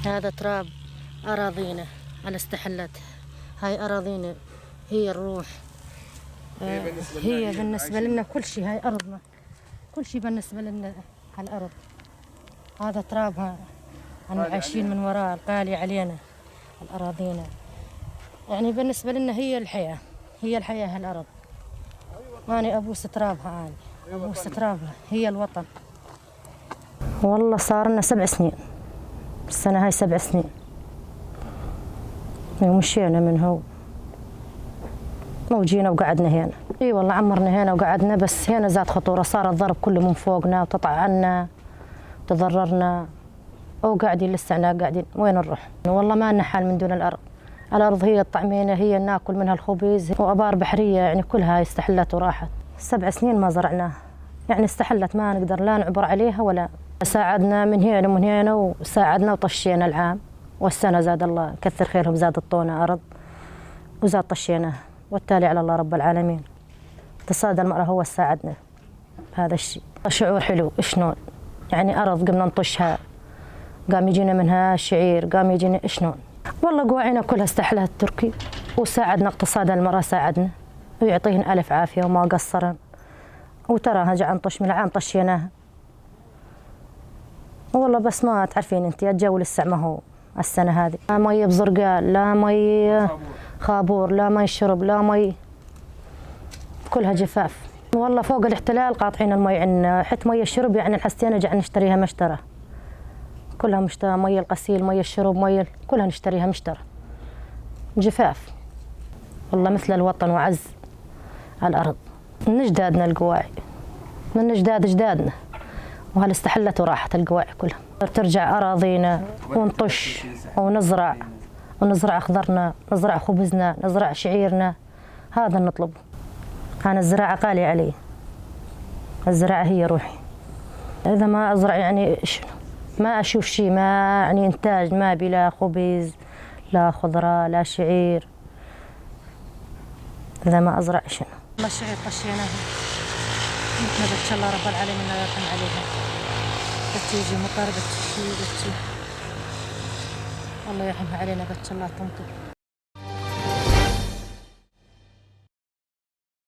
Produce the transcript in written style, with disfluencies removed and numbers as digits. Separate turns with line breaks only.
هذا تراب أراضينا على استحلت. هاي أراضينا، هي الروح. هي بالنسبة لنا كل شيء. هاي أرضنا، كل شيء بالنسبة لنا هالأرض. هذا ترابها عايشين من وراء، الغالي علينا الأراضينا. يعني بالنسبة لنا هي الحياة، هي الحياة هالأرض. أنا أبوس ترابها، أنا أبوس ترابها، هي الوطن. والله صار لنا 7 سنين، السنة هاي 7 سنين ومشينا منها وجينا وقعدنا هنا. اي والله عمرنا هنا وقعدنا، بس هنا زاد خطورة، صار الضرب كله من فوقنا وتطع عنا وتضررنا، وقاعدين لسه قاعدين. وين نروح؟ والله ما لنا حال من دون الأرض. الأرض هي الطعمينة، هي ناكل منها الخبز، وأبار بحرية يعني كلها استحلت وراحت. 7 سنين ما زرعناها، يعني استحلت، ما نقدر لا نعبر عليها ولا. ساعدنا من هنا ومن هنا، وساعدنا وطشينا العام والسنة زاد الله كثر خيرهم، زاد الطونة أرض وزاد طشيناها، والتالي على الله رب العالمين. اقتصاد المرأة هو ساعدنا بهذا الشيء. شعور حلو شلون، يعني أرض قمنا نطشها، قام يجينا منها شعير، قام يجينا شلون. والله قواعينا كلها استحلت التركي، وساعدنا اقتصاد المرأة، ساعدنا ويعطيهن ألف عافية وما قصرن. وتراها جعل نطش من العام طشيناها. والله بس ما تعرفين انت، الجو لسه ما هو السنة هذه، لا مي بزرقاء، لا مي خابور، لا مي شرب، لا مي، كلها جفاف. والله فوق الاحتلال قاطعين المي عندنا، حتى مي الشرب يعني حسينا جعل نشتريها مشترى، كلها مشترى، مي الغسيل، مي الشرب، مي كلها نشتريها مشترى، جفاف. والله مثل الوطن وعز على الأرض. من جدادنا القواعي، من جدادنا، وهل استحلت وراحت القواعي كلها. ترجع أراضينا ونطش ونزرع أخضرنا، نزرع خبزنا، نزرع شعيرنا، هذا نطلبه. أنا الزراعة غالية علي، الزراعة هي روحي. إذا ما أزرع يعني ما أشوف شيء، ما يعني إنتاج، ما بي لا خبز لا خضرة لا شعير، إذا ما أزرع شنو. والله الشعير طشيناه، نتمنى إن شاء الله رب العالمين لا يرحم عليها، بتيجي مطر بتشي الله يرحمها علينا، إن شاء الله تمطر.